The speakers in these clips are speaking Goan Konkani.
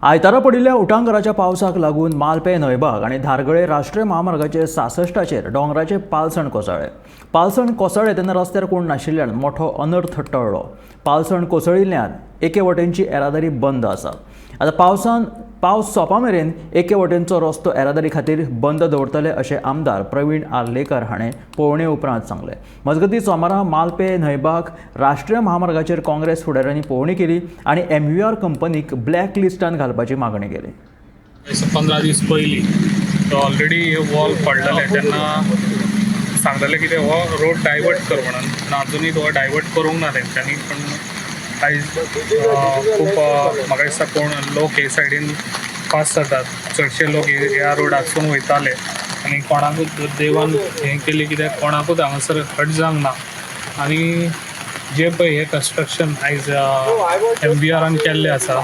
आयतारा पडिल्ल्या उटांगराच्या पावसाक लागून मालपें न्हंयबाग आनी धारगळे राष्ट्रीय म्हामार्गाचेर 66चाचेर दोंगराचे पालसण कोसळ्ळें. पालसण कोसळ्ळें तेन्ना रस्त्यार कोण नाशिल्ल्यान मोठो अनर्थ टळ्ळो. पालसण कोसळिल्ल्यान एके वटेनची येरादारी बंद आसा. आतां पावसान पावस सोंपा मेरेन एके वटेनचो रस्तो येरादारी खातीर बंद दवरतले, अशें आमदार प्रवीण आर्लेकर हाणें पळोवणे उपरांत सांगलें. मजगतीं, सोमारा मालपे न्हंयबाग राष्ट्रीय म्हामार्गाचेर काँग्रेस फुडाऱ्यांनी पळोवणी केली आनी एमव्हीआर कंपनीक ब्लॅक लिस्टान घालपाची मागणी केली. 15 दीस पयलीं तो ऑलरेडी वॉल पडलेले तेन्ना सांगलेलें कितें, हो रोड डायवर्ट कर म्हणून. पूण आजुनूय तो डायवर्ट करूंक ना तेंच्यांनी. पूण आयज खूब म्हाका दिसता कोण लोक हे सायडीन पास जातात, चडशे लोक ह्या रोडासून वयताले आनी कोणाकूच, देवान हें केलें कित्याक कोणाकूच हांगासर हर्ट जावंक ना. आनी जे पळय हे कन्स्ट्रक्शन आयज एमव्हीआरान केल्लें आसा,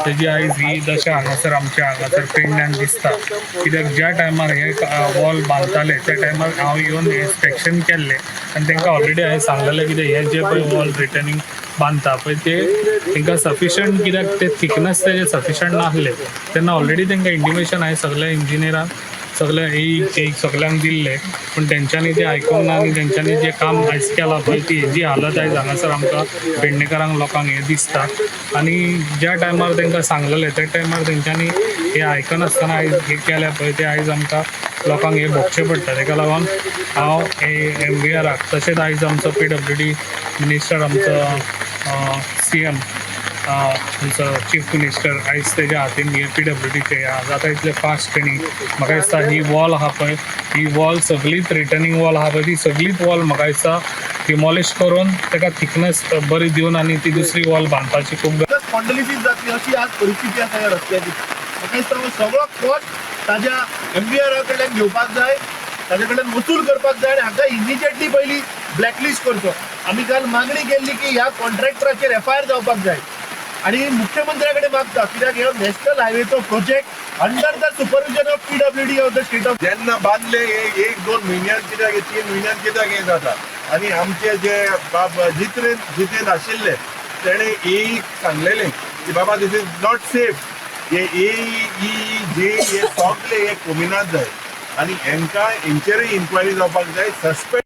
तेजी आयज ही दशा हांगासर आमच्या हांगासर पेडण्यान दिसता. कित्याक ज्या टायमार हे वॉल बांदताले, त्या टायमार हांव येवन इन्स्पेक्शन केल्लें आनी तांकां ऑलरेडी हांवें सांगलेलें कितें, हे जे पळय वॉल रिटर्निंग बांदता पळय, ते तांकां सफिशंट, कित्याक ते थिकनस तेजे सफिशंट नासले. तेन्ना ऑलरेडी तांकां इंटिमेशन हांवें सगल्या इंजिनियरांक, सगल्या एक सगल्यांक दिल्ले. पूण तेंच्यांनी ते आयकूंक ना आनी तेंच्यांनी जें काम आयज केलां पळय, ती हेजी हालत आयज हांगासर आमकां पेडणेकारांक लोकांक हें दिसता. आनी ज्या टायमार तांकां सांगलेलें, त्या टायमार तेंच्यांनी हें आयकनासतना आयज हें केलें पळय, तें आयज आमकां लोकांक हें भोगचें पडटा. तेका लागून हांव एमव्हीआराक, तशेंच आयज आमचो पीडब्ल्यूडी मिनिस्टर, आमचो सीएम, आमचो चीफ मिनिस्टर, आयज तेज्या हातीन हे पीडब्ल्यूडीचे जाता इतले फास्ट तेणी, म्हाका दिसता, ही वॉल आहा पळय, ही वॉल सगळीच रिटर्निंग वॉल आहा पळय, ती सगळीच वॉल म्हाका दिसता डिमॉलिश करून ताका थिकनस बरी दिवन आनी ती दुसरी वॉल बांदपाची खूब स्पॉन्डलिसीस जातली अशी आज परिस्थिती आसा ह्या रस्त्याची. म्हाका दिसता हो सगळो कॉस्ट ताज्या एमव्हीआरा कडल्यान घेवपाक जाय, ताजे कडल्यान वसूल करपाक जाय आनी हाका इमिजिएटली पयली ब्लॅकलिस्ट करचो. आमी काल मागणी केल्ली की ह्या कॉन्ट्रॅक्टराचेर एफआयआर जावपाक जाय आनी मुख्यमंत्र्या कडेन मागता, कित्याक ह्यो national हायवेचो project under the supervision of PWD of the state of जेन्ना बांदले हे एक दोन म्हयन्यान कित्याक, हे 3 म्हयन्यान कित्याक हें जाता? आनी आमचे जे बाब जितेन जितेन आशिल्ले, तेणे एक सांगलेले की बाबा, this is not safe. हे ए ई जे हे सगळे हे कोमिनाद जाय आनी हेंकां हेंचेरूय इन्क्वायरी जावपाक जाय, सस्पेंड.